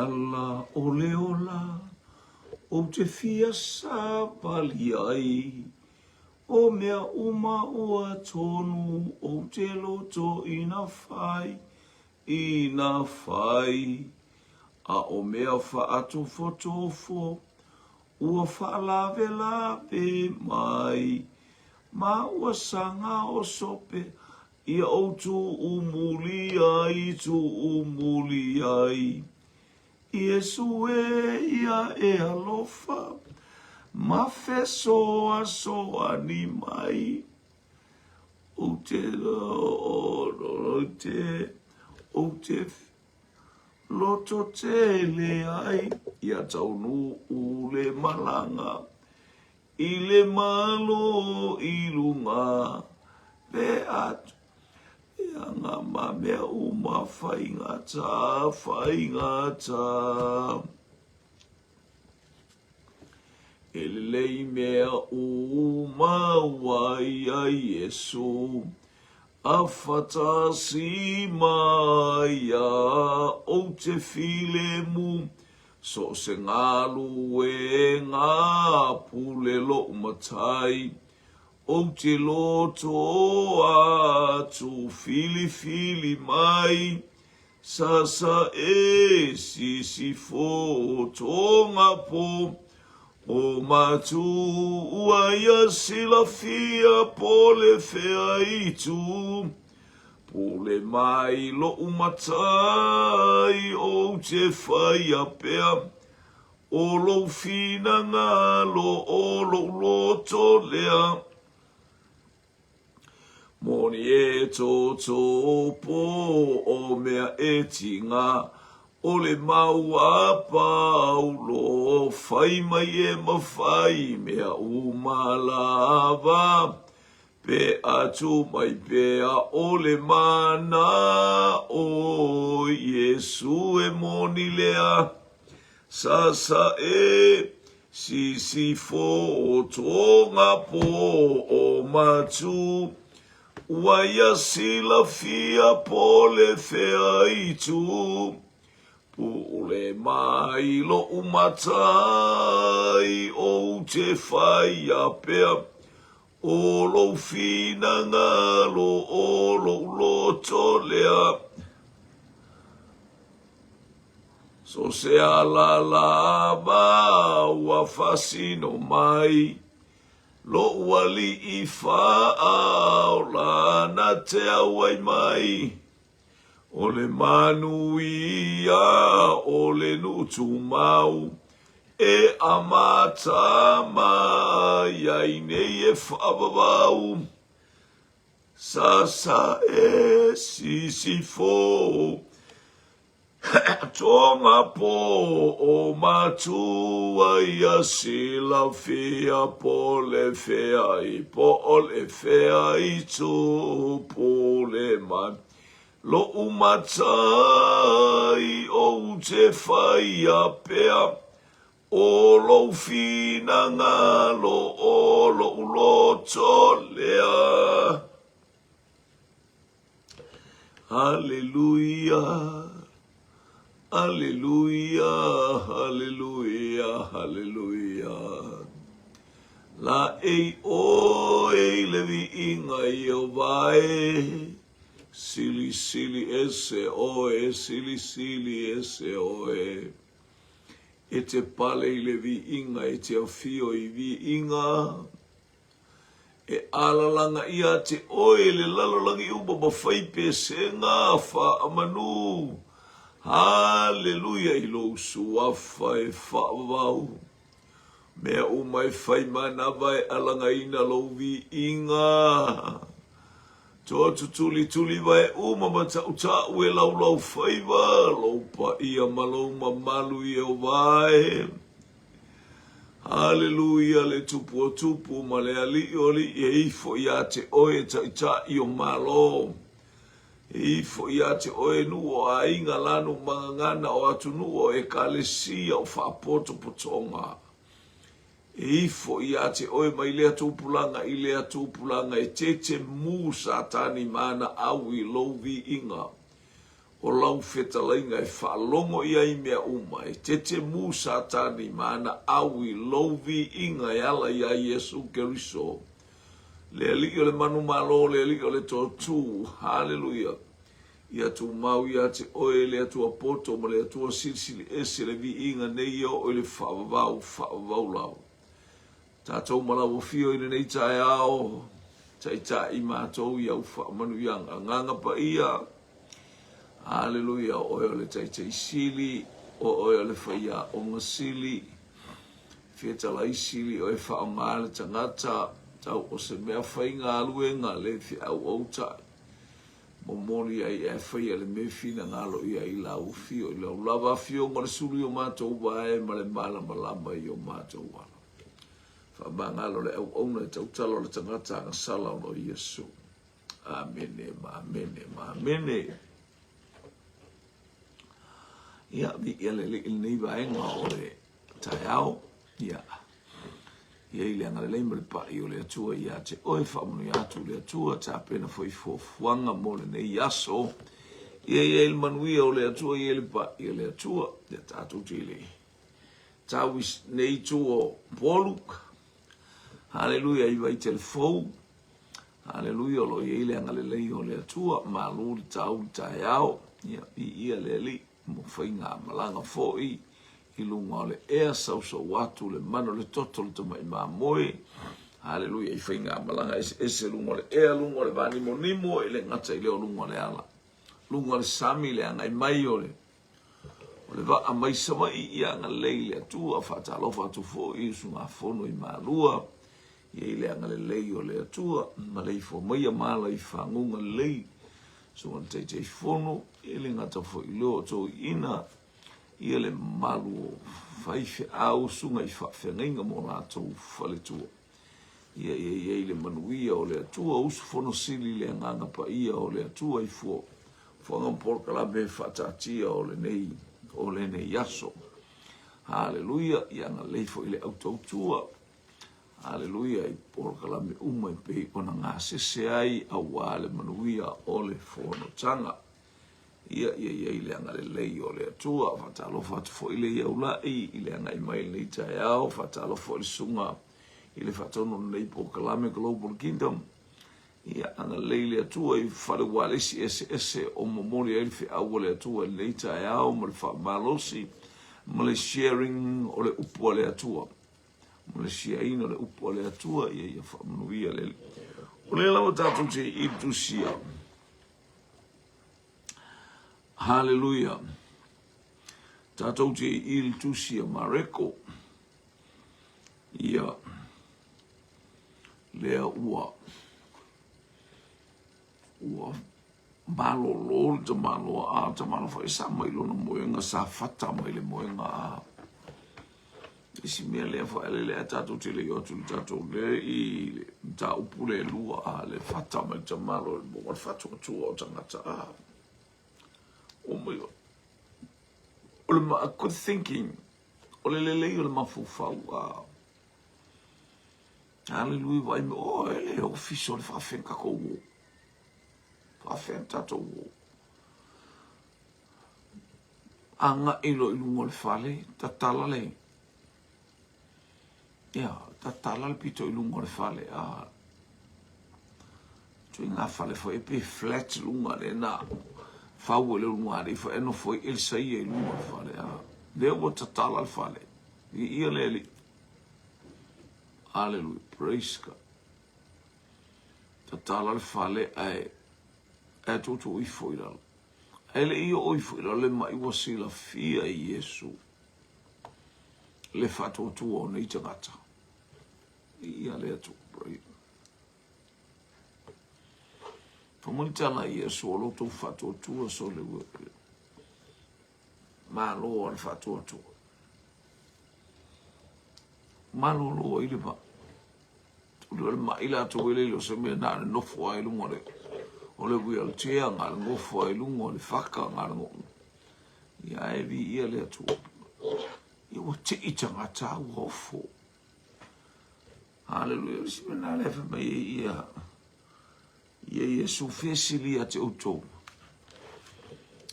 ala o le ola ou te fia savali ai, o mea uma ua tonu ou te loto ina whai, ina whai. A o mea whaatofotofo ua whaalawelawe mai, ma ua sanga o sope Ia ou tuu muli ai, tuu muli ai. Iesu e ia e alofa, ma fesoasoani mai. Ou te, ou te, ou te loto tele ai, ia taunuu le malaga. I le Malo i lunga, pe atu ia nga ma mea uma faigata, faigata. E lelei mea uma ua ia Iesu, a fatasi ma ia ou te filemu So se galuega pule loʻu matai, Ou te loto atu filifili mai, Sasa e sisifo tonga po, O matua ia silafia po le fea itu. Pule mai loʻu matai ou te whaia pea, O lou finagalo o loʻu loto lea. Moni e toto po o mea e tinga, O le mau a Paulo, whai mai e mawhai mea uma lava. Pe atu mai pea o le mana o Iesu e moni lea, Sasa e sisifo tonga po o matu, Ua ia silafia po le fea itu, Pule mai loʻu matai ou te whaia pea, O lou finagalo, o lou loto lea. So se ala lava ua faasino mai, Loʻu aliʻi faaola na te auai mai. O le manuia o le nuu tumau e amata mai ai nei e faavavau. Sasa e sisifo tonga po o matua ia silafia po le fea i po o le fea i tu pule mai. Loʻu matai ou te whaia pea, O lou finagalo o loʻu loto lea. Haleluia, haleluia, haleluia, haleluia. Laʻei ʻoe i le viiga Ieova e, Silisili ese ʻoe, silisili ese ʻoe. E te pale i le viiga, e te afio i viiga. E alalaga ia te oe i le lalolagi uma ma fai pesega faamanu. Haleluia i lou suafa e faavavau. Mea uma e fai manawa e alagaina lou viiga. Toa tutulituli wae uma ma taʻutaʻu e laulau faiva, lou paia ma lou mamalu Ieova e. Haleluia le Tupu o Tupu ma le Aliʻi o Aliʻi e ifo iā te oe e Taitai o Malo. E ifo iā te oe nuu o aiga lanu magagana o atunuu o Ekalesia o faapotopotoga. E ifo iā te oe mai lea tupulaga i lea tupulaga e tete mū Satani ma ana au i lou viiga. O lau fetalaiga e faalogo i ai mea uma, e tetemu Satani ma ana au i lou viiga e ala iā Iesu Keriso, le Alii o le manumalo, le Alii o le toatū. Haleluia! Ia tumau ia te oe le Atua poto ma le Atua silisili ese le viiga nei e oo i le faavavau, faavavau lava. Tatou ma lau Afio i lenei taeao, taitai matou i au faamanuiaga. Agaga Paia, Aleluia, o oe o le Taitai Sili, o oe o le Faiaoga Sili, Fetalai Sili, oe faaaoga le tagata, tau o se mea faigaluega le feauautai, momoli ai ae faia le mea finagalo i ai lau Afio, i lau lava Afioga o le sulu i o matou vae ma le malamalama i o matou ala. Faamagalo le auauna e tautala o le tagata agasala ona o Iesu. Amene ma amene ma amene. Ia, viia le Alii i lenei vaega o le taeao. Ia, i ai le agalelei ma le pai o le Atua ia te oe, faamanuia atu le Atua, tapena foi fuafuaga mo lenei aso. Ia i ai le manuia o le Atua, i ai le pai o le Atua. Ia tatou te le tau i nei itu o Upolu. Haleluia i Vaitele fou. Haleluia o lo o i ai le agalelei o le Atua. Malu le tau i le taeao. Ia, viia le Alii mo faigamalaga foi i luga o le ea, sausau atu le manu le toto le tamai mamoe. Haleluia i faigamalaga eseese luga o le ea, luga o le vanimonimo, e le gata i lea o luga o le ala, luga o le sami, le agai mai o le O le vaa mai Savaii ia agalelei le Atua, faatalofa atu foi i usugafono i Malua, ia i le agalelei o le Atua, maleifua maia ma ala i faguga lelei, susuga i le Taitaifono, e le gata foi i lea o toeaiina, ia le mamalu o faifeau, susuga i faafeagaiga ma o latou faletua. Ia ia i ai le manuia o le Atua, usufono sili le agaga paia o le Atua i fua fuaga ma polokalame faataatia o lenei, o lenei aso. Haleluia, ia agalelei foi le au tautua. Haleluia, i polokalame uma e pei ona gasese ai aua le manuia o le fonotaga. Ia, ia i ai le agalelei o le Atua. Faatalofa atu foi le Iaulai i le agai mai i lenei taeao. Faatalofa foi le susuga i le faatonu o lenei polokalame Global Kingdom. Ia, agalelei le Atua i fale ualesi eseese o momoli ai le feau a le Atua i lenei taeao ma le faamalosi ma le sharing o le upu a le Atua. Ma le siaina o le upu a le Atua, ia ia faamanuia le Alii. O lea lava tatou te i le tusia. Haleluia. Tatou te i le tusi a Mareko. Ia, lea ua ua malolo le tamaloa a tamaloa foi sa mai lona moega sa fata mai le moega a isi mea lea foi a lele a tatou te le i o atu i le tatou le i le mataupu le lua a le fata mai le tamaloa le moa le fatuatua o tagata a oh my god o le ma good thinking o le lelei o le mafaufau a Hallelujah vai me oh ele office o le faafeang tatou o faafeang tatou o Agai loa i luga o le fale, tatala le, ia, tatala le pito i luga o le fale, a, ituaiga fale foi e pe flat luga lea na fau e le ulugalii foi ae nofo ai Elsa ia i luga o le fale, a, lea ua tatala le fale, viia le Alii. Hallelujah, praise God. Tatala le fale ae ae tuutuu ifo i lalo. Ae le i oo ifo i lalo le ma'i ua silafia e Iesu le faatuatua o nei tagata. Ia le Atua. Fai mai tala a Iesu o lo outou faatuatua sole ua malo a le faatuatua. Malolo ai le vaa. Tuli o le ma'i latou e le iloa se mea na o le nofo lava i luga o le o le wheelchair, na o le nofo lava i luga o le faka, na o le nofo. Ia ae viia le Atua. Ia ua tei tagata ua ofo. Haleluia. O le isi mea lena lea e fai mai ai ia ia Iesu fesili ia te outou.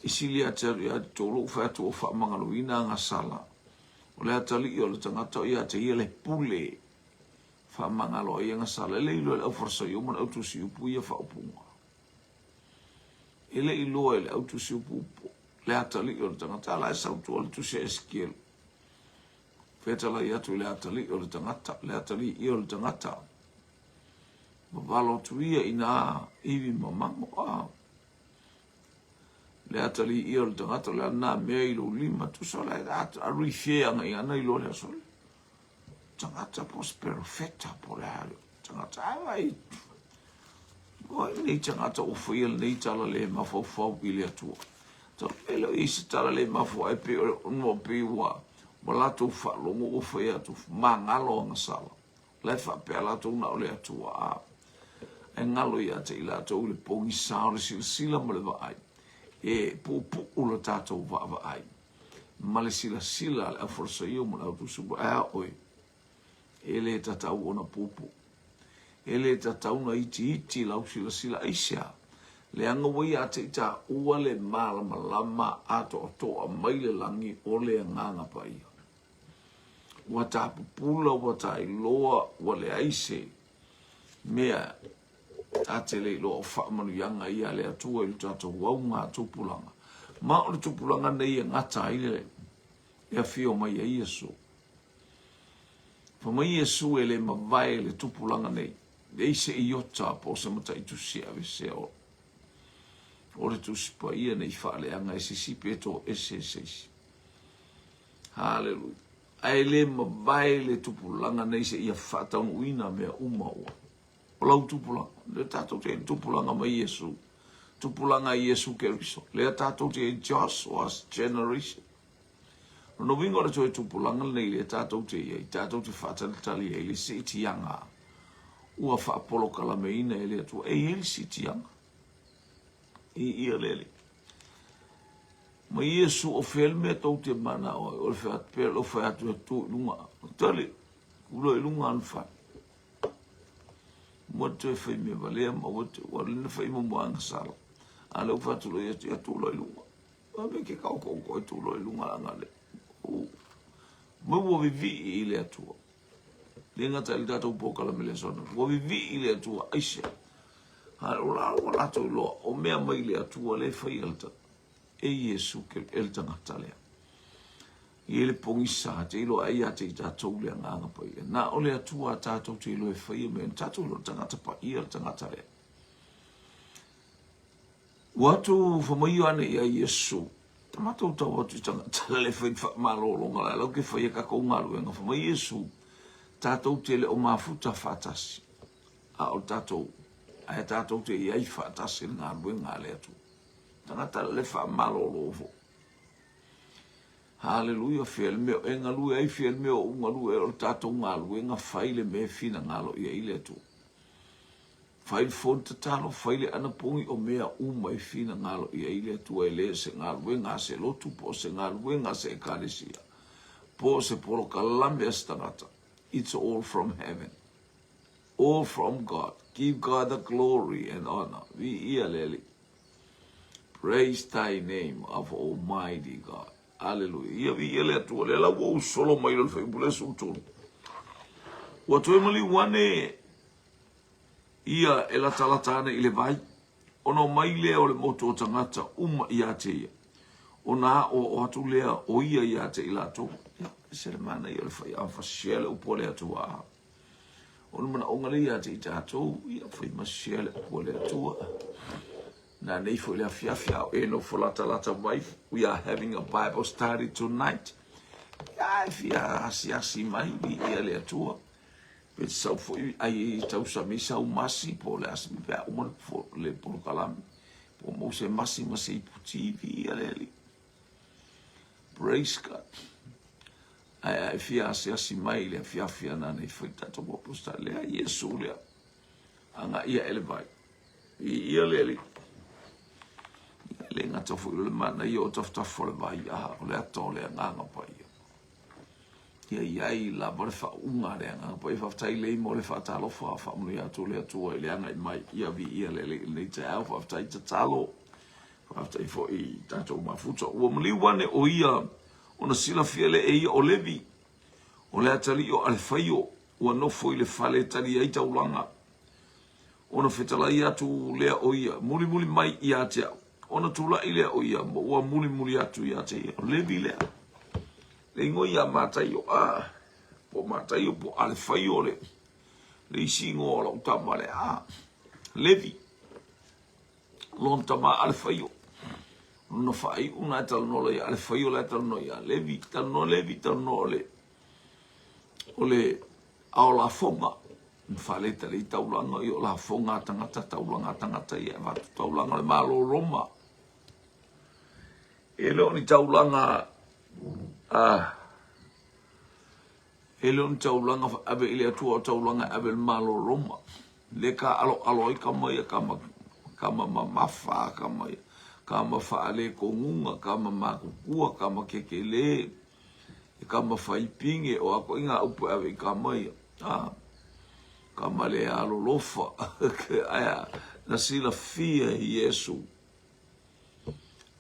E sili atu ia te outou lou fai atu ua faamagaloina agasala. O le atalii o le tagata o ia te ia le pule faamagalo ai agasala. E le iloa e le aufarasaio ma le autusiupu ia faaupuga. E le iloa e le autusiupu le atalii o le tagata. A la e sautua le tusi a Esekielu. Fetalai atu i le atalii o le tagata, le atalii ia o le tagata. Vavalo atu ia i nā ivi mamago. A. Le atalii ia o le tagata, o le a nā mea i lou lima, tusa o le a ruifie aga i ana iloa le aso le tagata po se perofeta po le a tagata a vai o nei tagata ua faia lenei tala le mafaufau i le Atua. Tau e le o i se tala le mafua ai pei o no pei ua ua latou faalogo ua fai atu magalo agasala. La e faapea latou na o le Atua a e galo ia te i latou i le pogisa o le silasila ma le vaai e puupuu lo tatou vaavaai ma le silasila a le aufalesaio ma le autusi ae a oe e le tatau ona puupuu. E le tatau ona itiiti lau silasila. Aisea? Leaga ua ia te i taua le malamalama atoatoa mai le lagi o le Agaga Paia. Ua tapupula, ua tailoa, ua leai se mea ta te le iloa o faamanuiaga ia a le Atua i lo tatou auga tupulaga. Ma o le tupulaga nei e gata ai le e afio mai ai Iesu. Fai mai Iesu e le mavae le tupulaga nei, leai se iota po o se mataitusi e aveesea o o le Tusi Paia nei faaleaga e se isi pe toese e se isi. Haleluia. Ae le mavae le tupulaga nei seia faataunuuina mea uma ua o lau tupulaga. Lea tatou te i le tupulaga mai Iesu. Tupulaga a Iesu Keriso. Lea tatou te i Joshua's generation. Lona uiga o le toe tupulaga lenei lea tatou te i ai, tatou te faatalitali ai i le siitiaga ua faapolokalameina e le Atua. E i ai le siitiaga. I ia le Alii. Ma Iesu, o fea le mea tou te manao ai? O le fai atu, pei o lou fai atu e tu i luga. Tali, tu i luga o le fale. Ua toe fai mea valea ma ua te, ua lena fai momoaga sala. A lea ua fai atu loa ia, ia tu loa i luga. A me ke kau ko ko tu loa i luga anga le. U. Me ua vivii i le Atua. Le gata i le tatou polokalame le aso ananafi. Ua vivii i le Atua, aisea? A o la ua latou iloa, o mea mai le Atua le fai e le e Iesu e le tagata lea. I le pogisa, te iloa ai ia te i tatou le Agaga Paia. Na o le Atua a tatou te iloa e faia mea, tatou iloa le tagata paia le tagata lea. Ua atu fai mai Ioane ia Iesu, ta matou tau atu i tagata le fai faamalologa la lau ke faia kakou galuega. Fai mai Iesu, tatou te le o mafuta faatasi, a o tatou, ae tatou te i ai faatasi le galuega a le Atua. Tagata le faamalolo fo. Haleluia, fea le mea o e galue ai, fea le mea o ou galue ai, o le tatou galuega fai le mea e finagalo i ai le Atua. Fai le fono tatalo, fai le anapogi o mea uma e finagalo i ai le Atua e le o se galuega a se lotu po o se galuega a se ekalesia po o se polokalame a se tagata. It's all from heaven. All from God. Give God the glory and honor. Viia le Alii. Praise thy name of Almighty God. Aleluia. Ia viia le Atua. Lea la ua ou solo mai le fuaiupu le 13. Ua toe maliu ane ia e latalata ana i le vai, ona omai lea o le motu o tagata uma ia te ia, ona aʻoaʻo atu lea o ia ia te i latou. Ia, ese le manaia o le fai a share le upu a le Atua. A. O le manaʻoga lea ia te i tatou, ia fai ma share le upu a le Atua. Na nei foi le afiafi a o e nofo latalata mai, we are having a Bible study tonight. Ia, e fia asiasi mai, viia le Atua. Pe sau foi ai tausami sau masi po o le a se mea pe a uma le polokalame po o maua se masi ma se ipu TV a le Alii. Praise God. Ae a e fia asiasi mai i le afiafi ana nei fai tatou Bible study lea Iesu lea. Agaia e le vai. Viia le Alii. E le gata foi o le manaia o tafatafa o le vai, a o le ata o le Agaga Paia. Ia i ai lava le faauuga a le Agaga Paia. Faafetai lei mo le faatalofa, faamanuia atu le Atua i le agai mai. Ia viia le Alii i lenei taeao. Faafetai tatalo. Faafetai foi i tatou mafuta. Ua maliu ane o ia ona silafia lea e ia o Levi, o le atalii o Alefaio, ua nofo i le fale e tali ai taulaga. Ona fetalai atu lea o ia, Mulimuli mai ia te au. Ona tulai lea o ia, ma ua mulimuli atu ia te ia. O Levi lea. Le igoa ia Mataio, a, po o Mataio po o Alefaio le, le isi igoa o lau tama lea. A, Levi. Lona tama Alefaio. Lona faaiu na e talanoa loa ia Alefaio la e talanoa ia Levi. Talanoa Levi, talanoa o le, o le ao lafoga. Na faaletale i taulaga, ia o lafoga a tagata, taulaga a tagata ia e avatu taulaga o le Malo o Roma. E le o ni taulaga a E le o ni taulaga ave i le Atua o taulaga e ave i le Malo o Roma. Le ka aloalo ai kama ia, kama, kama mamafa, kama ia, kama faalekoguga, kama makukua, kama kekelē, e kama faipige, o a koʻi ngā upu e ave i kama ia. A, kama le alolofa. Ae a, na silafia e Iesu.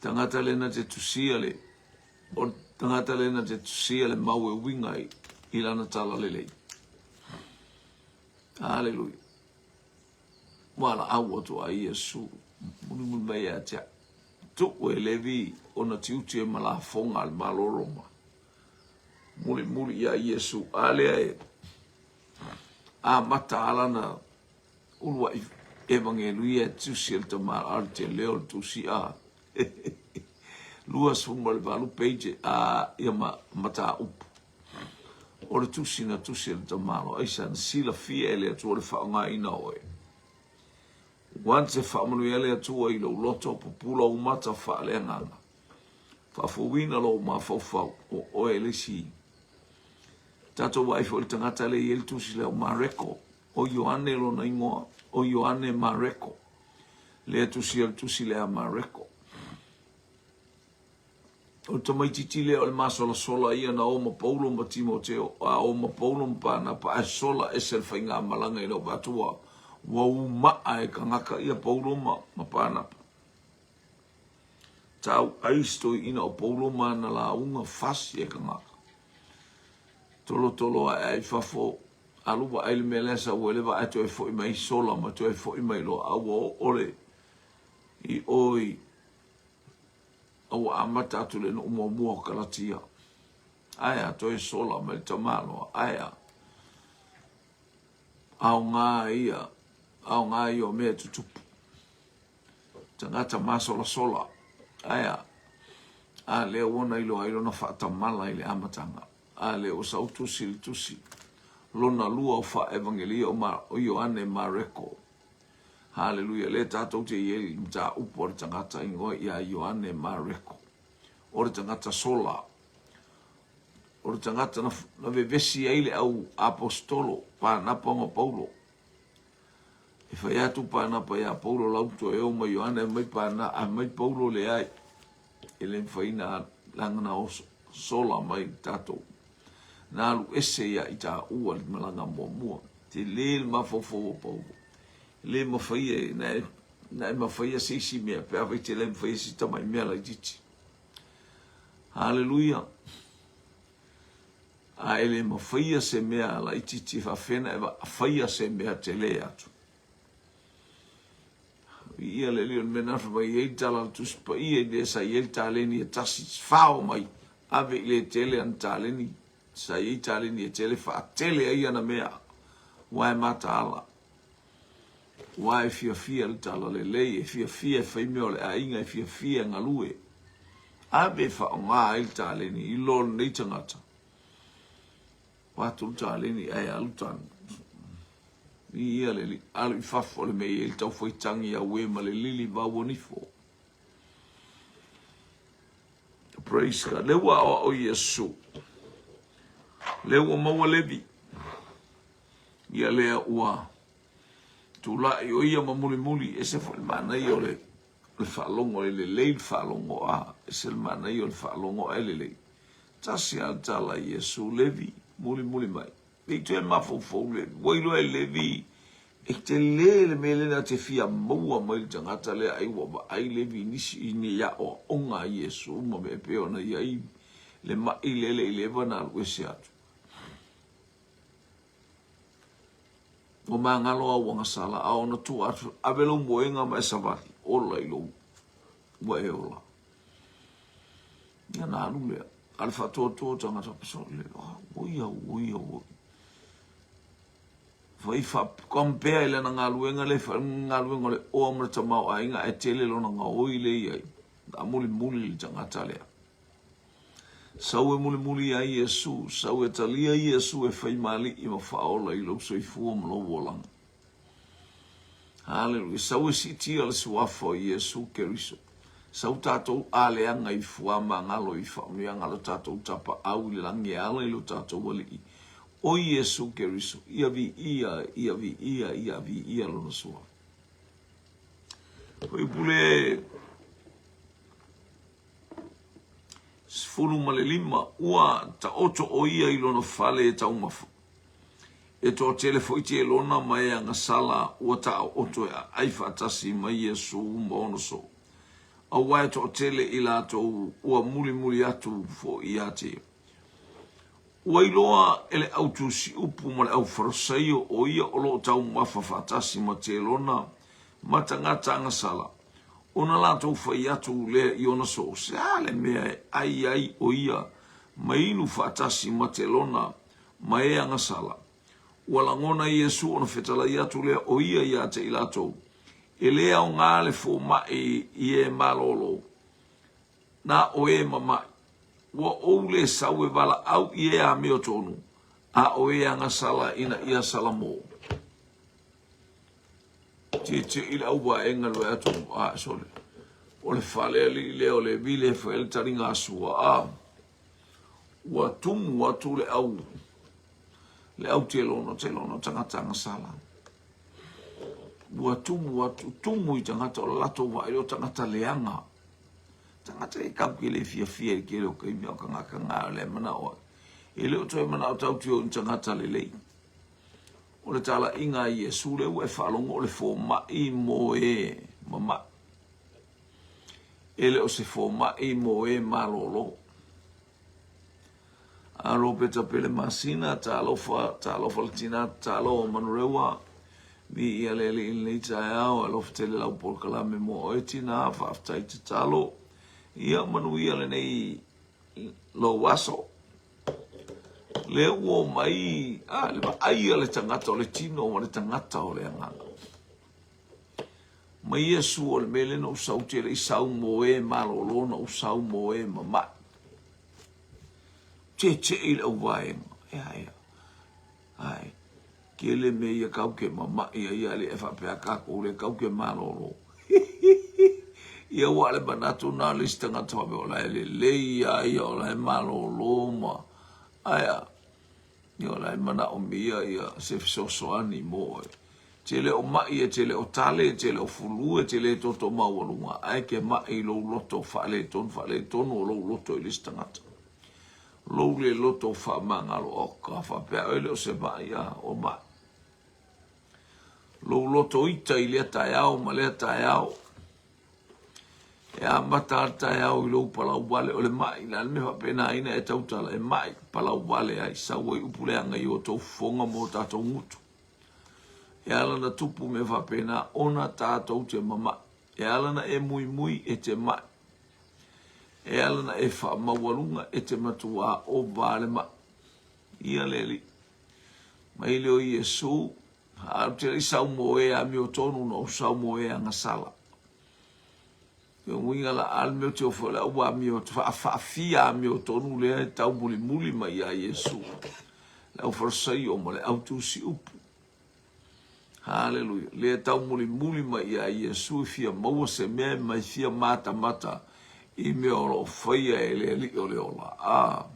Tagata le na te tusia le O le tagata lea na te tusia le mau e uiga i, i lana tala lelei. Aleluia. Ua laau atu a Iesu, mulimuli mai ia te au. Tuu e Levi ona tiute ma lafoga a le Malo Roma. Mulimuli ia Iesu, a lea e amata a lana uluai evangeluia e tusi e le tama a le tele o le tusi a 28 page a ia ma mataupu. O le tusi na tusi e le tamalo aisa na silafia e le Atua le faaaogaina o oe. Once e faamanuia le Atua i lou loto, pupula ou mata faaleagaga. Faafouina lou mafaufau, o oe le isi. Tatou vaai foi i le tagata lea e i ai le tusi lea o Mareko. O Ioane lona igoa, o Ioane Mareko. Lea tusi o le tusi lea a Mareko. O le tamaitiiti lea o le masolasola ia na o ma Paulo ma Timoteo, a o ma Paulo ma Panapa, ae sola ese le faigamalaga i lau vaai atu ua, ua umaa e kagaka ia Paulo ma, ma Panapa. Tau ai si toeaina o Paulo ma ana lauga fasi e kagaka. Tolotolo ae ai fafo, alu vaai le mea lea sau ai le vaa e toe foi mai sola ma toe foi mai loa, a ua oo le i o i a ua amata atu le nuu muamua o Kalatia. Ae a toe sola mai le tamaloa, ae a aoga ia, aoga ia o mea tutupu. Tagata masolasola, ae a, a lea ua na iloa ai lona faatamala i le amataga. A lea ua sau tusi le tusi lona lua o faaevangelia o, ma, o Ioane Mareko. Haleluia, lea tatou te i ai i le mataupu a le tagata ingoa ia Ioane Mareko. O le tagata sola, o le tagata na, na vevesi ai le au aposetolo, Panapa ma Paulo. E fai atu Panapa iā Paulo lau toe o ma Ioane, mai Pana, a mai Paulo leai. E le mafai na leaga na o sola mai tatou. Na alu ese ia i tāua le malaga muamua. Tele le mafaufau o Paulo. E le mafai e, na e, na e mafaia se isi mea, pe afai te le mafaia se tamai mea laitiiti. Haleluia. A e le mafaia se mea laitiiti e faafefea ona e faia se mea tele atu. Viia le Alii o le mea na fai mai ai le tala a le Tusi Paia i mea sa i ai le taleni e tasi, fao mai, ave i le tele ana taleni, sa i ai taleni e tele, faatele ai ana mea, ua e mataala. Ua e fiafia le tala lelei, e fiafia e fai mea o le aiga, e fiafia e galue. Ave e faaaoga ai le taleni i lo lenei tagata. Ua atu le taleni ae alu tanu. Viia le Alii, alu i fafo le mea e i ai le taufaitagi auē ma le lili vauanifo. Praise God. Lea ua aoao Iesu. Lea ua maua Levi. Ia lea ua tulai o ia ma mulimuli. Ese foi le manaia o le le faalogo e lelei le faalogo a ese le manaia o le faalogo ae lelei. Tasi lava le tala a Iesu, Levi, mulimuli mai. Ne i toe mafaufau Levi. Ua iloa e Levi E tele le mea lea te fia maua mai le tagata lea ai ua vaai Levi i nisi i ni aoaoga a Iesu ma mea e pei ona i ai le maʻi lea le i leva ona alu ese atu. Ua magalo au agasala, a ona tua atu, ave lou moega ma e savali, ola i lou, ua e ola. Ia na alu lea. A le faatoatoa o tagata, sole, oi au, oi au, oi. Fai compare i lana galuega lea e fai, galuega o le oa ma le tamaoaiga ae tele lona gaoi lea e i ai. A mulimuli le tagata lea. Sau e mulimuli ia Iesu, sau e talia Iesu e fai ma alii ma faaola i lou soifua ma lou olaga. Haleluia. Sau e siitia le suafa o Iesu Keriso. Sau tatou aleaga i fuamagalo i faamanuiaga a lo tatou Tapaau i le lagi e ala i lo tatou Alii, o Iesu Keriso. Ia viia, ia viia, ia viia Lona Suafa. Fuaipule 15, ua taoto ʻo ia i lona fale e taumafa. E toatele foi telona ma e agasala ua taoto e aai faatasi ma Iesū ma ona soo, aua e toatele i latou ua mulimuli atu foi ia te ia. Ua iloa e le au tusiupu ma le au Farisaio o ia o lo o taumafa faatasi ma telona ma tagata agasala, ona latou fai atu lea i ona soo, Se a le mea e ai ai o ia ma inu faatasi ma telona ma e agasala? Ua lagona Iesu ona fetalai atu lea o ia ia te i latou, E le aoga le fomai i e malolo, na o e mamaʻi. Ua ou le sau e valaau i e amiotonu, a o e agasala ina ia salamo. Tietie i le auvaega le atu, a, sole, o le fale alii lea o Levi lea e fai ai le taliga sua, a, ua tumu atu le au, le au telono, telono tagata agasala. Ua tumu atu, tumu i tagata o le latou vaai o tagata leaga. Tagata e kau ke le fiafia i le tele o taimi a o tagata na o le manao ai. E le o toe manao tautio i tagata lelei. O le talaiga a Iesu lea ua e faalogo o le fomai mo e mamaʻi. E le o se fomai mo e malolo. A Ropeta Pele Masina, talofa, talofa le tina tatalo o Manurewa, viia le Alii i lenei taeao, alofa tele lau polokalame mo oe tina, faafetai tatalo, ia manuia lenei lou aso. Lea ua omai, a, le vaai a le tagata o le tino ma le tagata o le agaga. Ma Iesu o le mea lea na ou sau tele i sau mo e malolo na ou sau mo e mamaʻi. Tietie i le auvaega. Ea, ea. Ai, tele mea ia kau ke mamaʻi ai a le e faapea kākou le kau ke malolo. Ia ua le manatu na le isi tagata faapea o la e lelei ia ia o la e malolo ma aea. Ia o la e manaomia ia se fesoasoani mo oe. E te le o maʻi, e te le o tale, e te le o fulu, e te le toto maualuga, ae ke maʻi i lou loto faaletonu, faaletonu o lou loto i le isi tagata. Lou le loto faamagalo, oka, faapea oe le o se maʻi, a, o maʻi. Lou loto ita i lea taeao ma lea taeao. E amata a le taeao i lou palau vale o le maʻi, le a le mea faapena ina e tautala, e maʻi palau vale ai, sau ai upu leaga i o tou fofoga ma o tatou gutu. E ala na tupu mea faapena ona tatou te mamaʻi. E ala na e muimui e te maʻi. E ala na e faamaualuga e te matuā ova le maʻi. Ia le Alii. Mai le o Iesu, a ou te le i sau mo e amiotonu na ou sau mo e agasala. Ke uiga la a le mea o te ofo le au amio faafia amiotonu lea e taumulimuli mai ia Iesu. Le au Farisaio ma le au tusi upu. Haleluia. Lea taumulimuli mai ia Iesu e fia maua se mea mai fia matamata i mea o lo o faia e le Alii o le ola. Ah.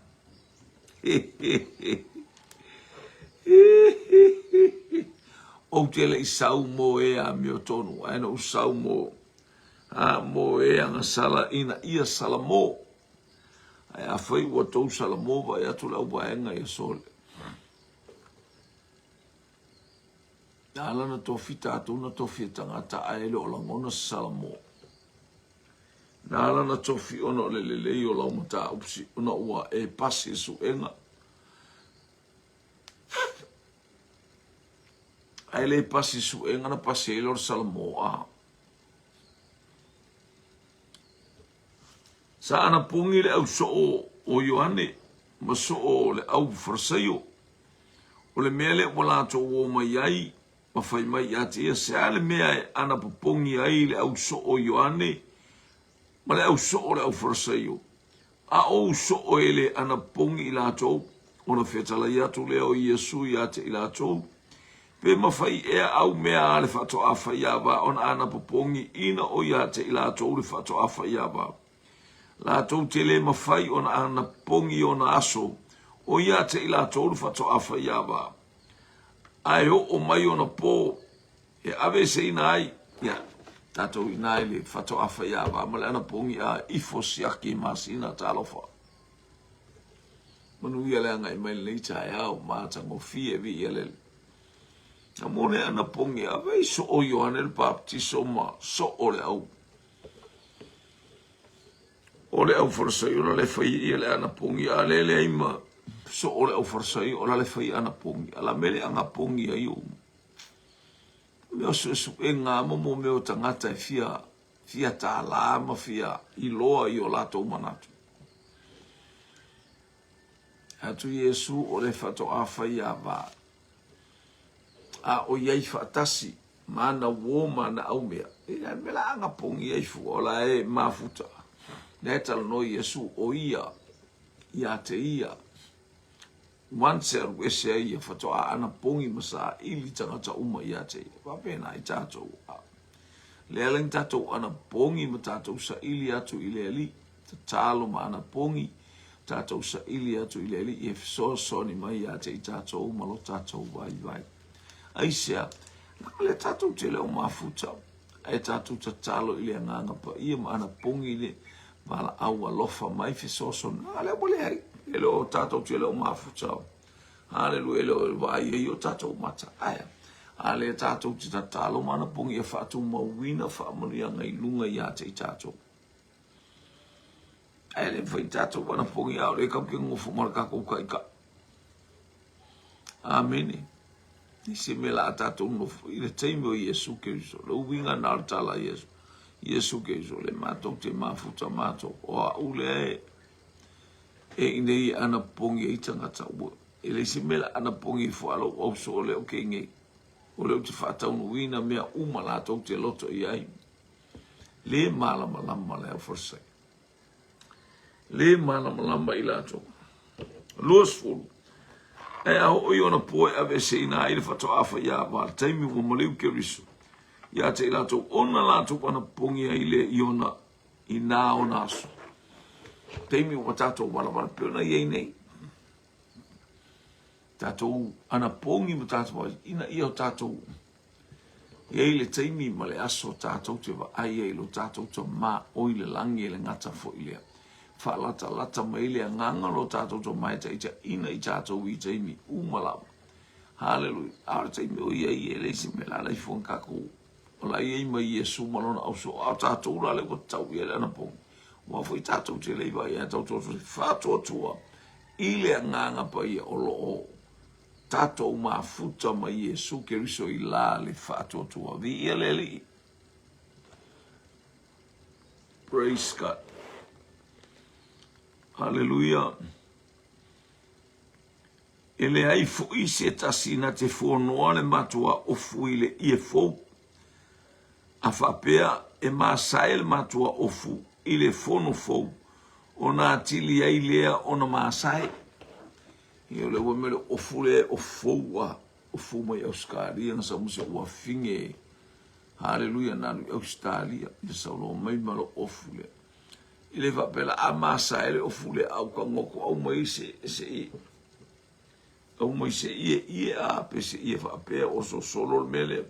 Ou te le i sau mo e amiotonu, ae na ou sau mo, a, mo e agasala ina ia salamo. Ae afai ua tou salamo, vaai atu le auvaega ia sole. Na ala na tofi tatou na tofi e tagata ae le o lagona se Salamo. Na ala na tofi ona o le lelei o lau mataupu si ona ua e pasi le suega. Ae le pasi suega na pasi ai lea o le Salamo a. Sa anapogi le au soo o Ioane ma soo o le au Farisaio. O le mea lea ua latou o mai ai ma fai mai ia te ia, Se a le mea e anapopogi ai le au soo o Ioane ma le au soo o le au Farisaio, a o ou soo e le anapopogi i latou? Ona fetalai atu lea o Iesu ia te i latou, Pe mafai ea au mea a le faatoa faiava ona anapopogi ina o ia te i latou le faatoa faiava? Latou te le mafai ona anapopogi i ona aso o ia te i latou le faatoa faiava. Ae oo mai ona po e aveeseina ai, ia, tatou ina i le faatoa faiava ma le anapogi a ifo siaki masina talofa. Manuia le agai mai lenei taeao matagofie viia le Alii. Na mo le anapogi ave i soo Ioane le Baptiso ma soo le au o le au Farisaio la le fai ia le anapogi a le leai ma soo le au Farisaio la le fai anapogi a la mele anapogi ai o mea o suesuega ma mo mea o tagata e fia fia tālā ma fia iloa i o latou manatu. Atu Iesu o le faatoa fai ava, a o iai faatasi ma ana uo ma ana aumea. E a mea la anapogi ai fua o la e mafuta. Lea e talanoa Iesu o ia ia te ia. Once e alu ese ai ia faatoa anapogi ma saili tagata uma ia te ia. Faapena i tatou. Lea la ni tatou anapogi ma tatou saili atu i le Alii. Tatalo ma anapogi, tatou saili atu i le Alii e fesoasoani mai ia te i tatou ma lo tatou vaivai. Aisea? Leaga lea tatou te le o mafuta, ae tatou tatalo i le Agaga Paia ma anapogi le valaau alofa mai fesoasoani. Leaga lea ua leai, e le o tatou te le o mafuta. Haleluia, e le o vaai ai o tatou mata. Ae a lea tatou te tatalo ma anapogi e faatumauina faamanuiaga i luga ia te i tatou. Ae le mafai tatou anapogi a o lea tatou te nonofo ma le tatou taitai. Amene. I se mea la a tatou nonofo i le taimi o Iesu Keriso. Le uiga na o le tala a Iesu. Iesu Keriso, le matou te mafuta matou. O a'u lea e e inei e anapogi ai tagata ua. E leai se mea la anapogi ai fua lou auso o lea ou te inei. O lea ou te faataunuuina mea uma latou te loto i ai. Le malamalama le au Farisai. Le malamalama i latou. 20. Ae a oo i ona po e aveeseina ai le faatoa faiava, le taimi ua maliu Keriso ia te i latou ona latou anapogi ai lea i ona i nā ona aso. Taimi ua tatou walawala pei ona i ai nei. Tatou anapogi ma tatou ina ia o tatou E i ai le taimi ma le aso tatou te vaai ai i lo tatou Tama o i le lagi e le gata foi lea. Faalatalata mai le agaga o lo tatou Tama e taitaiina i tatou i taimi uma lava. Haleluia. A o le taimi o i ai e leai se mea la la ifo tatou o la i ai ma Iesu ma lona auso a o tatou la le ua tau i ai le anapogi. Ua foi tatou te le i vaai ai tatou faatuatua i le agaga paia o lo o tatou mafuta ma Iesu Keriso i la le faatuatua. Viia le Alii. Praise God. Hallelujah. E leai foi se tasi na te fonoa le matua ofu i le ie fou. A faapea e masae le matua ofu i le fono fou, ona atili ai lea ona masae. Ia o le ua mele ofu le ofu fou a ofu mai Australia na sau se ua finge. Haleluia na alu i Australia ia sau loa mai ma lo ofu le. I le faapea la a masa e le ofu le au ka ngoko au mai se se i au mai se ie ie a pe se ie faapea o so solo le mele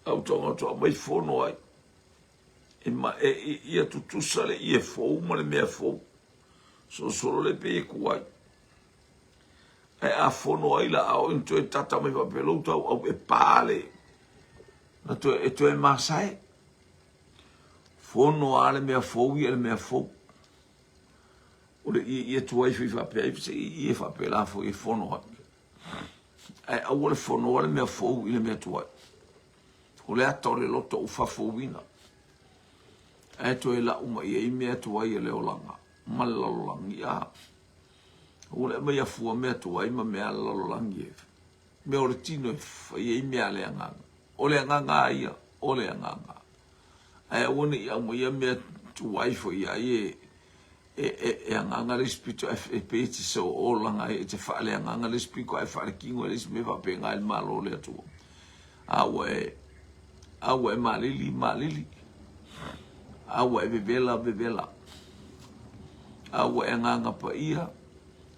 au tonga to mai fono ai e ma e ia tutusa le ie fou ma le mea fou so solo le pe e kuai Ae a fono ai la a o ina toe tata mai faapea lou tauau e pa le. Na toe, e toe masae. Fono a le mea fou ia le mea fou. O le ie ia tuai foi faapea ai, se i ie faapela foi e fono ai. Ae aua le fono a le mea fou i le mea tuai. O le ata o le loto ua faafouina. Ae toe lau mai i ai mea tuai o le olaga ma le lalolagi. A, ua le aumaia fua mea tuai ma mea a le lalolagi e mea o le tino e fai ai mea a le agaga. O le agaga a ia, o le agaga. Ae aua ne i aumaia mea tuai foi ai e e, e, e agaga le isi pito e pei e te soolaga ai, e te faaleagaga le isi pito ae faalekino e le isi mea faapena i le Malo o le Atua. A ua e, a ua e malili, malili. A ua e vevela, vevela. A ua e agaga paia,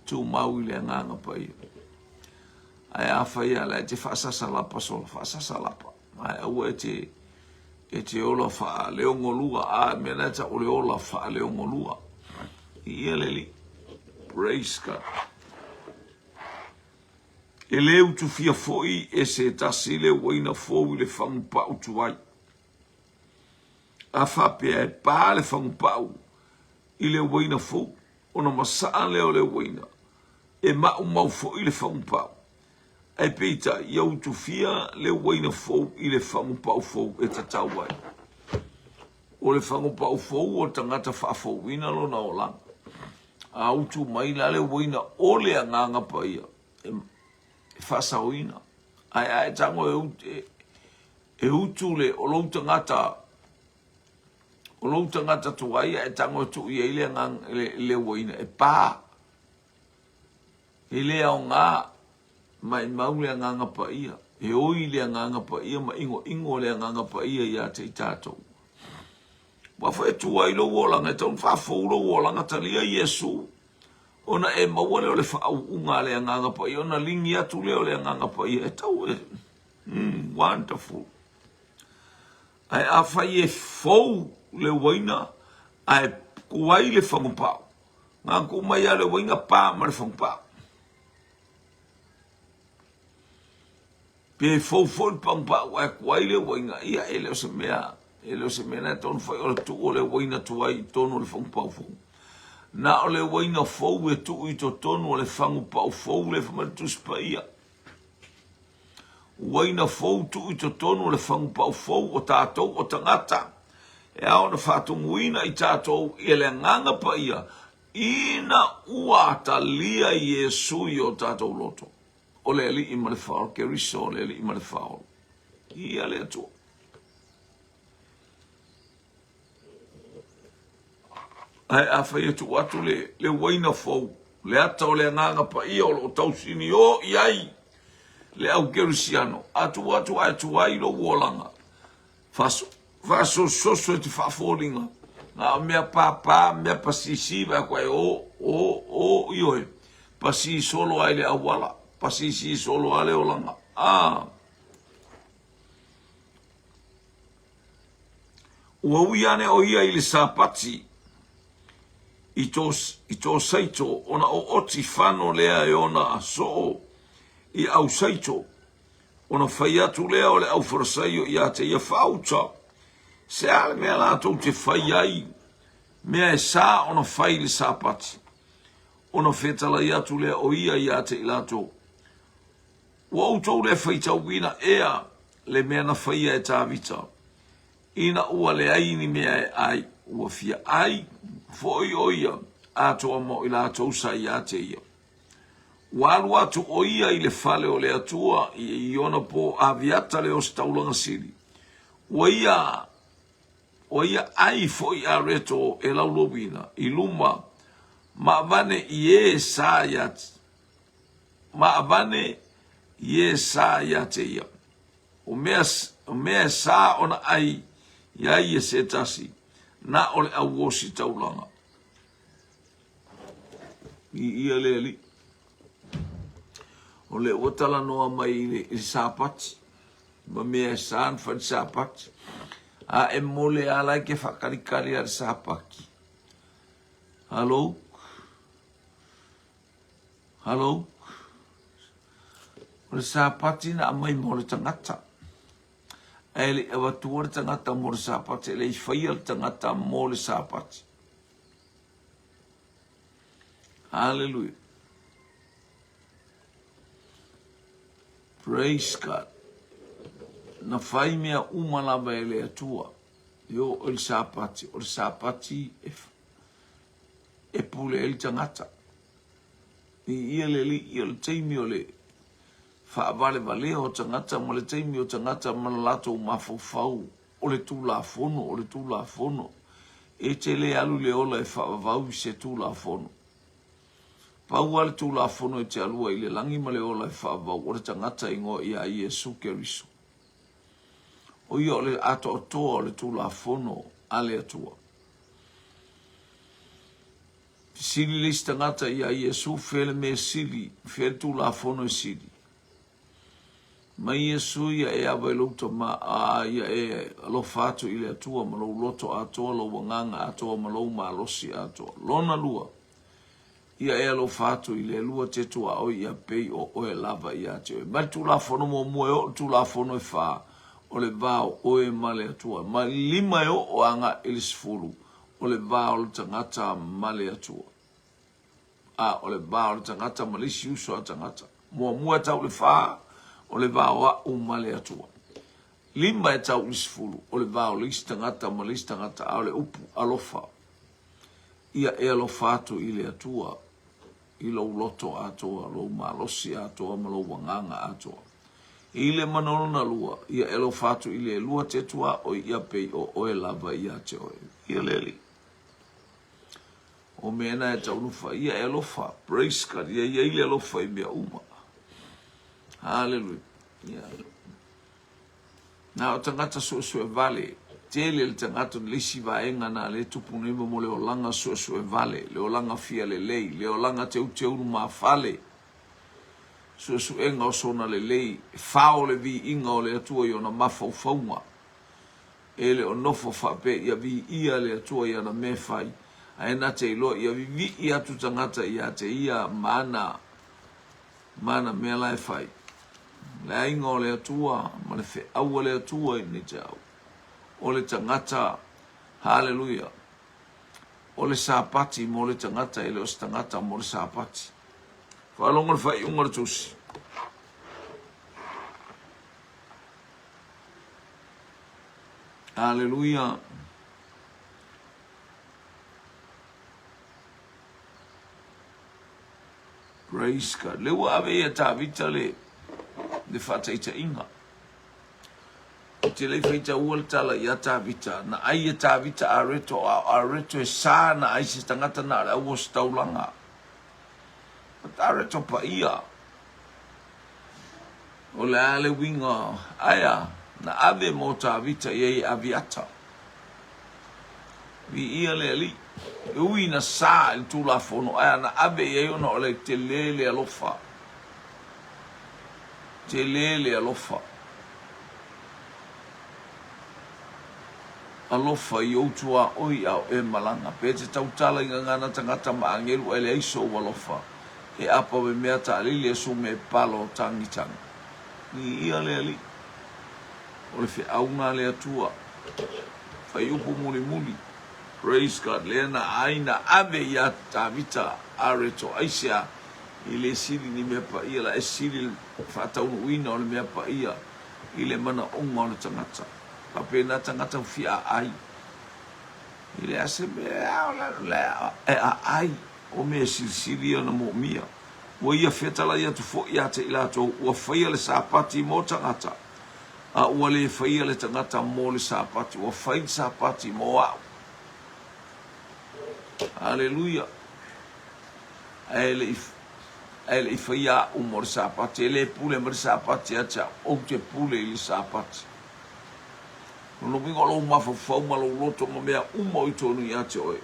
tumau i le agaga paia. Ae afai a la e te faasasa lapa sola, faasasa lapa. Ae aua e te e te ola faaleogolua, a mea la e tau o le ola faaleogolua. Ia le Alii. Praise God. E le utufia foi e se tasi le uaina fou i le fagupau tuai. A faapea e pa le fagupau i le uaina fou, ona masaa lea o le uaina, e maumau foi le fagupau. Ae peitai, ia utufia le uaina fou i le fagupau fou e tatau ai. O le fagupau fou o le tagata faafouina lona olaga. A utu mai la le uaina o le Agaga Paia e faasaoina. Ae a e tago e, e, e utu le o lou tagata o lou tagata tuai a e tago e tuu i ai le agaga le, le uaina e pa. E le aoga, maimau le Agaga Paia, e oi le Agaga Paia ma ʻigoʻigo le Agaga Paia iā te i tātou. Ua foi e tua i lou olaga, e tatau ona faafou lou olaga, talia Iesu, ona e maua lea o le faauuga a le Agaga Paia, ona ligi atu lea o le Agaga Paia, e tau e, wonderful. Ae afai e fou le uaina, ae kuai le fagupau, Ngaku mai a le uaina pa ma le fagupau. Pe fou foi le pagupau ae kuai le uaina, ia e le o se mea, e le o se mea na e tonu fai o le tuu o le uaina tuai i totonu o le fagupau fou. Na o le uaina fou e tuu i totonu o le fagupau fou le fai mai le Tusi Paia. Uaina fou tuu i totonu o le fagupau fou o tatou o tagata e ao ona faatumuina i tatou i le Agaga Paia ina ua talia Iesu i o tatou loto. O le Alii ma le Faaola, Keriso o le Alii ma le Faaola. Ia le Atua. Ae afai e tuu atu le, le uaina fou, le ata o le Agaga Paia o lo o tausiniō i ai le au kerisiano, a tuu atu ae tuai lou olaga, faasososo e te faafoliga, na o mea pāpā, mea pasisi, vae atu ai o, o, o, ioe, pasī solo ai le auala, pasisi solo a le olaga. Ah! Ua ui ane ʻo ia i le Sāpati i tō, i tō Saito ona ooti fano lea e ona soo i au Saito, ona fai atu lea o le au Farasaio iā te ia whaauta, se a le mea lātou te fai ai, mea e sā ona fai i le Sāpati, ona fetalai atu lea o ia iā te i lātou. Ua outou le faitauina ea le mea na faia e Tāvita, ina ua leai ni mea e ʻai, ua fia ʻai foi ʻo ia atoa ma o i latou sa iā te ia. Ua alu atu ʻo ia i le fale o le Atua i ona pō aviata le ositaulaga sili, ua ia ua ia ʻai foi areto e laulauina i luma ma avane i ē sa iā ma avane i ē sa iā te ia. O mea, o mea e sa ona ʻai iā ia se tasi, na o le ʻauosi taulaga. I ia le Alii. O le ua talanoa mai i le, i le Sāpati, ma mea e sa na fai le Sāpati. A e mole a la ke whakalikali a le Sāpati. Hello? Hello? O le Sāpati na aumai mo le tagata. Ae le i avatua le tagata mo le Sapati, e le i faia le tagata mo le Sapati. Hallelujah. Praise God. Na fai mea uma lava e le Atua. E oo i le Sapati, o le Sapati e, e pule ai le tagata. I ia le alii o le taimi o le faavalevalea o tagata ma le taimi o tagata ma le latou mafaufau o le Tulafono, o le Tulafono. E te le alu i le ola e faavavau i se Tulafono. Pau lava le Tulafono e te alua i le lagi ma le ola e faavavau o le tagata e igoa ia Iesu Keriso. O ia o le atoatoa o le Tulafono a le Atua. Fesili le isi tagata iā Iesu, Fea le mea sili, fea le Tulafono e sili? Mai Iesu ia e ava i lou tama, a ia e alofa atu i le Atua ma lou loto atoa, lou agaga atoa ma lou malosi atoa. Lona lua, ia e alofa atu i le Alua te tuaoi ia pei o oe lava ia te oe. Mai le Tulafono muamua e oo i le Tulafono e fa, o le va o oe ma le Atua. Mai le lima e oo agai i le sefulu, o le va o le tagata ma le Atua. A, o le va o le tagata ma le isi uso a tagata. Muamua e tau i le fa, o le va o a'u ma le Atua. Lima e tau i le sefulu, o le va o le isi tagata ma le isi tagata, a o le upu alofa. Ia e alofa atu i le Atua i lou loto atoa, lou malosi atoa ma lou agaga atoa. I le manaolona lua, ia e alofa atu i le lua te tuaoi ia pei o oe lava ia te oe. Ia le Alii. O mea na e taunufa, ia e alofa. Praise God. Ia i ai le alofa i mea uma. Hallelujah. Yeah. Na o tagata suesue vale, tele le tagata le isi vaega na le tupu nei mo le olaga suesue vale, le olaga fia lelei, le olaga teuteu lumafale, suesuega o sona lelei, e fao le viiga o le Atua i ona mafaufauga. E le o nofo faapea ia viia le Atua i ana mea e fai, ae na te iloa ia vivii atu tagata ia te ia ma ana ma ana mea la e fai. Le aiga o le Atua ma le feau a le Atua i lenei taeao. O le tagata, haleluia, o le Sapati mo le tagata, e le o se tagata mo le Sapati. Faalogo le faaiuga o le tusi. Haleluia. Praise God. Le ua ave ia Tavita le, le faataitaiga. Ou te le i faitaua le tala ia Tavita. Na ai e Tavita areto, a o areto e sa na ai se tagata na o le auositaulaga. But areto paia. O le a le uiga, aea, na ave mo Tavita i ai e Aviata. Viia le Alii. E ui na sa i le Tulafono, ae na ave i ai ona o le tele le alofa. Tele le alofa. Alofa i ou tuaoi a o e malaga. Pe te tautala i gagana tagata ma agelu ae leai sou alofa. E apa me mea taalili e su me palo tagitagi. Viia le Alii. O le feauga a le Atua. Faiupu mulimuli. Praise God. Lea na ai na ave ia Tavita areto aisea i le sili ni mea paia la e sili le faataunuuina o le mea paia i le manaoga o le tagata. Faapena tagata ua fia aai. I le ase mea o le e aai o mea silisili ia na moomia. Ua ia fetalai atu foi ia te i latou ua faia le Sapati mo tagata, a ua le faia le tagata mo le Sapati, ua fai le Sapati mo a'u. Aleluia! Ae le i, ae le i faia a'u mo le Sapati, e le pule mai le Sapati ia te a'u, ou te pule i le Sapati. Lona uiga o lou mafaufau ma lou loto ma mea uma o i tonu ia te oe,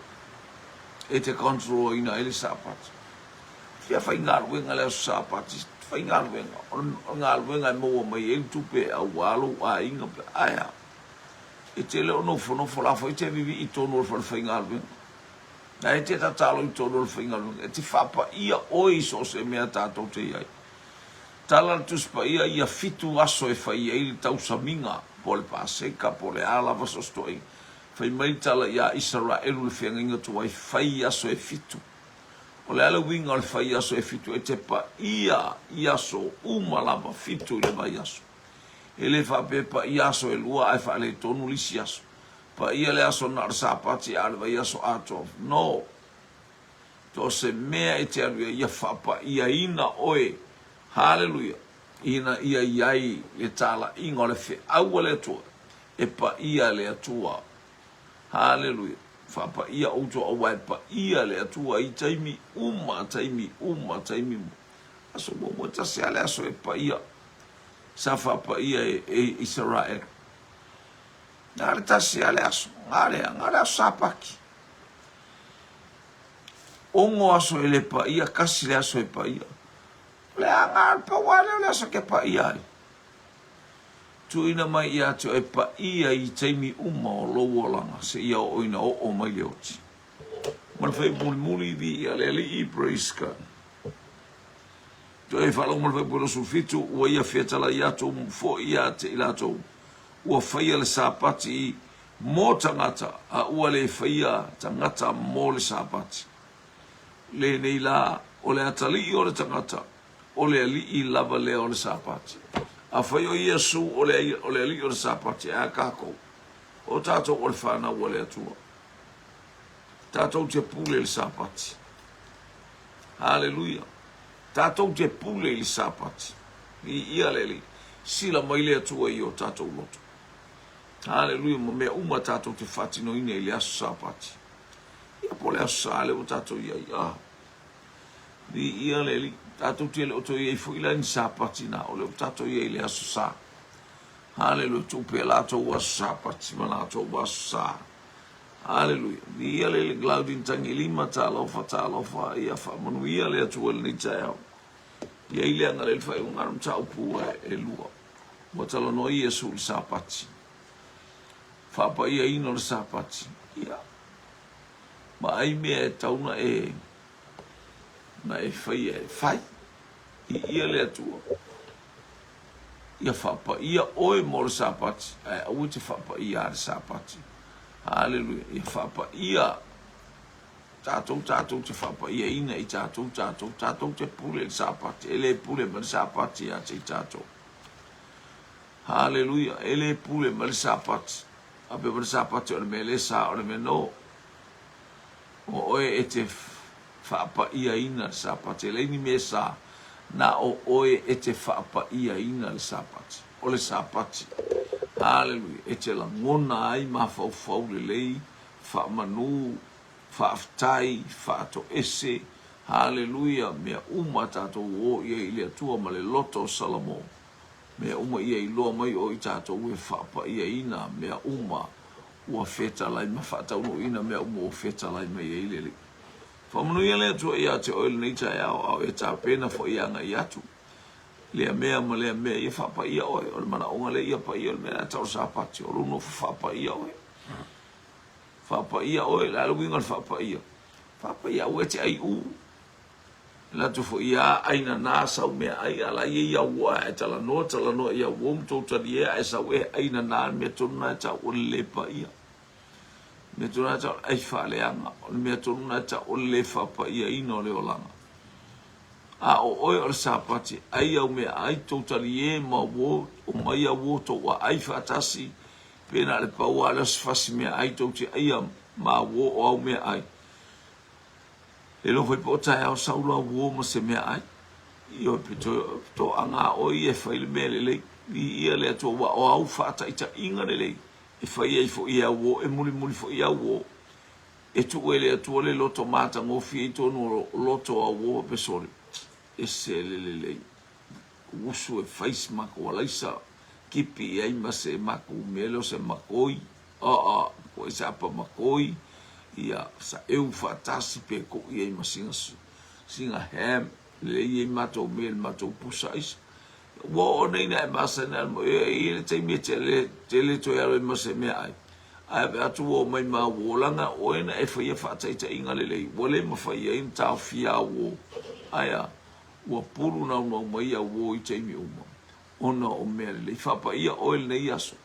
e te control-ina ai le Sapati. Fia faigaluega le Aso Sapati, faigaluega, o le galuega e maua mai ai le tupe aua lou aiga pe ae a. E te le o nofonofo la foi te vivii i tonu o le falefaigaluega. Na e te tatalo i tonu o le faigaluega, e te faapaia oe i so o se mea tatou te i ai. Tala le Tusi Paia ia fitu aso e fai ai le tausamiga, po o le Paseka, po o le a lava so o se toaiga. Fai mai le tala ia Isaraelu le feagaiga tuai, fai aso e fitu. O le a le uiga o le fai aso e fitu? E te paia i aso uma lava fitu i le vaiaso. E le faapea e paia aso e lua ae faaletonu le isi aso. Paia le aso na o le Sapati a o le vaiaso atoa. No! To se mea e te alu i ai, ia faapaiaina oe. Haleluia! Ina ia i ai le talaiga o le feau a le Atua, e paia le Atua. Haleluia! Faapaia outou aua e paia le Atua i taimi uma, taimi uma, taimi uma. Aso muamua e tasi lava le aso e paia sa faapaia e, e Isaraelu. Na le tasi lava le aso, na le, na le aso Sapati. Ono aso e le paia, kasi le aso e paia. O le aga le pau lea o le aso ke paia ai. Tuuina mai ia te oe paia i taimi uma o lou olaga seia oo ina oo mai le oti. Ma le fai mulimuli viia le Alii, praise God. Toe faalogo ma le faipule 27, ua ia fetalai atu foi ia te i latou, ua faia le Sapati mo tagata, a ua le faia tagata mo le Sapati. Lenei la, o le atalii o le tagata, o le Alii lava lea o le Sapati. Afai o Iesu o le, o le Alii o le Sapati, ae a kākou? O tātou o le whānau a le Atua. Tātou te pule i le Sapati. Haleluia. Tātou te pule i le Sapati. I ia le Alii. Sila mai le Atua i o tātou loto. Haleluia. Ma mea uma tātou te whaatinoina i le aso Sapati. Ia po le aso Sa le ua tātou i ai. Ah. Viia le Alii. Tatou te le o toe i ai foi la i ni Sapati na, o lea ua tatou i ai i le Aso Sa. Haleluia, tuu pea latou aso Sapati ma latou aso Sa. Haleluia. Viia le Alii, Glaudin Tagilima, talofa, talofa, ia faamanuia le Atua i lenei taeao. I ai le agalelei le faaiuga o le mataupu e lua. Ua talanoa Iesu i le Sapati. Faapaiaina o le Sapati. Ia, ma ai mea e tau na e na e faia e fai i ia le Atua. Ia faapaia oe mo le Sapati, ae aua te faapaia a le Sapati. Haleluia. Ia faapaia tātou, tātou te faapaiaina i tātou, tātou, tātou te pule i le Sapati. E le pule mai le Sapati ia te i tātou. Haleluia. E le pule mai le Sapati. A pe le Sapati o le mea le sa o le mea no. O oe e te faapaiaina le Sapati. E leai ni mea sa, na o oe e te faapaiaina le Sapati. O le Sapati, haleluia, e te lagona ai mafaufau lelei, faamanu, faafetai, faatoese, haleluia, mea uma tatou o i ai i le Atua ma le loto o Salamo. Mea uma ia iloa mai o i tatou e faapaiaina mea uma ua fetalai ma faataunuuina mea uma ua fetalai mai ai le Alii. Faamanuia le Atua ia te oe lenei taeao, a o e tapena foi e agai atu lea mea ma lea mea, ia faapaia oe. O le manaoga lea ia paia, o le mea lea tau o le Sapati, o lou nofo faapaia oe. Faapaia oe, o le a le uiga o le faapaia? Faapaia aua e te aiu. Latou foi ia ai nana sau meaai a la ia ia uo ae talanoa talanoa ia uo ma tou talie ae sau e ai nana le mea tonu na e tau o le le paia mea tonu na e tau o le ai faaleaga o le mea tonu na e tau o le le faapaiaina o le olaga a o oe o le Sapati ai au meaai tou talie ma uo o mai au uo tou aai faatasi pe na o le pau a lea o se fasi meaai tou te aia ma uo o au meaai E iloa foi po o taeao sau la uo ma se meaai. Ioe, pe toe toaga oe ia e fai le mea lelei. Viia le Atua ua o au faataitaiga lelei e fai ai foi e au uo, e mulimuli foi e au uo. E tuu e le Atua le loto matagofie i totonu o loto au uo pe sole. Ese le lelei. Usu e fai se makou alaisa, kipi i ai ma se makou mea lea o se makoi. Aa, ko ai se apa makoi, ia saeu faatasi pe koʻi ai ma sina, sina ham, lelei ai matou mea i le matou pusa aisa. Ua oo nei na e masani ala mo, e i ai le taimi e te le, te le toe alo ai ma se meaai. Ae ave atu ua omai ma au uo, leaga oe na e faia faataitaiga lelei, ua le mafai ai ona taofia au uo. Ae a? Ua pulunaunau mai au uō i taimi uma, ona o mea lelei. Faapaia oe i lenei aso.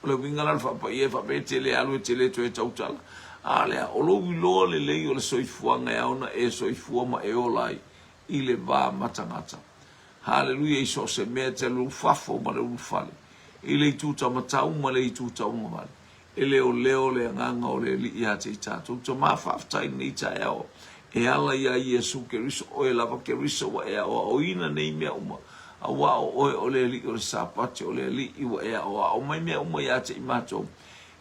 O le uiga la o le faapaia e faapea e te le alu e te le toe tautala. A lea, o lou iloa lelei o le soifuaga e ao ona e soifua ma e ola ai i le va matagata. Haleluia i so o se mea e te alu fafo ma le ulufale, i le itu taumatau ma le itu tauagavale. E leoleo le agaga o le Alii ia te i tatou. Tama faafetai i lenei taeao e ala iā Iesu Keriso, oe lava Keriso ua e aoaoina nei mea uma, auā o oe o le Alii o le Sapati, o le Alii ua e aoao mai mea uma ia te i matou,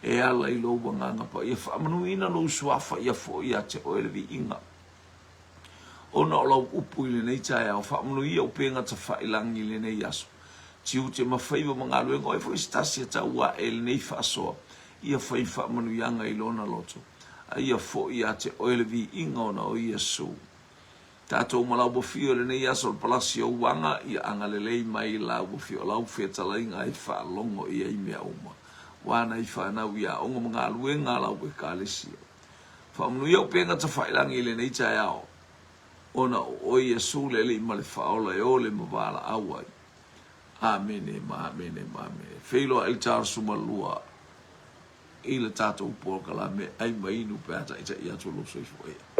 e ala i lou Agaga Paia. Faamanuiina lou Suafa ia foi ia te oe le viiga. Ona o lau upu i lenei taeao, faamanuia upega tafailangi i lenei aso. Tiute ma faiva ma galuega, o ai foi se tasi e tau ae i lenei faasoa, ia fai faamanuiaga i lona loto, a ia foi ia te oe le viiga ona o Iesu. Tatou ma lau afio i lenei aso o le palasi o uaga, ia agalelei mai lau afio o lau fetalaiga e faalogo i ai mea uma. Ua nai fanau i aoga ma galuega a lau Ekalesia. Faamanuia upega tafailangi i lenei taeao, ona o oe Iesu le Alii ma le Faaola e ole ma valaau ai. Amene ma amene ma amene. Feiloai le 42 i le tatou polokalame ai ma inu pe a taitai atu lou soifua.